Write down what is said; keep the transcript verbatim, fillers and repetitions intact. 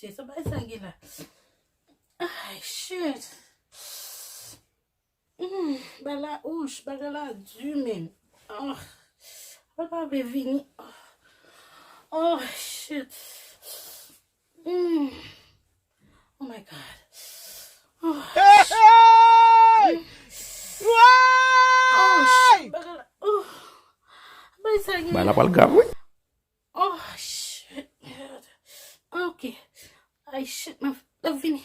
Sa bay sa gen la. Ay, shit. Mm, bagay la, ouch, bagay la di menm. Oh, bagay la vle vini. Oh, oh, shit. Mm. Oh my God. Oh, Hey! Oh, Why? shit, bagay la. Oh. Bagay sa gen. Bagay la pral grav, wi. Oh, shit. Ok. Ay, shit, man. L ap vini.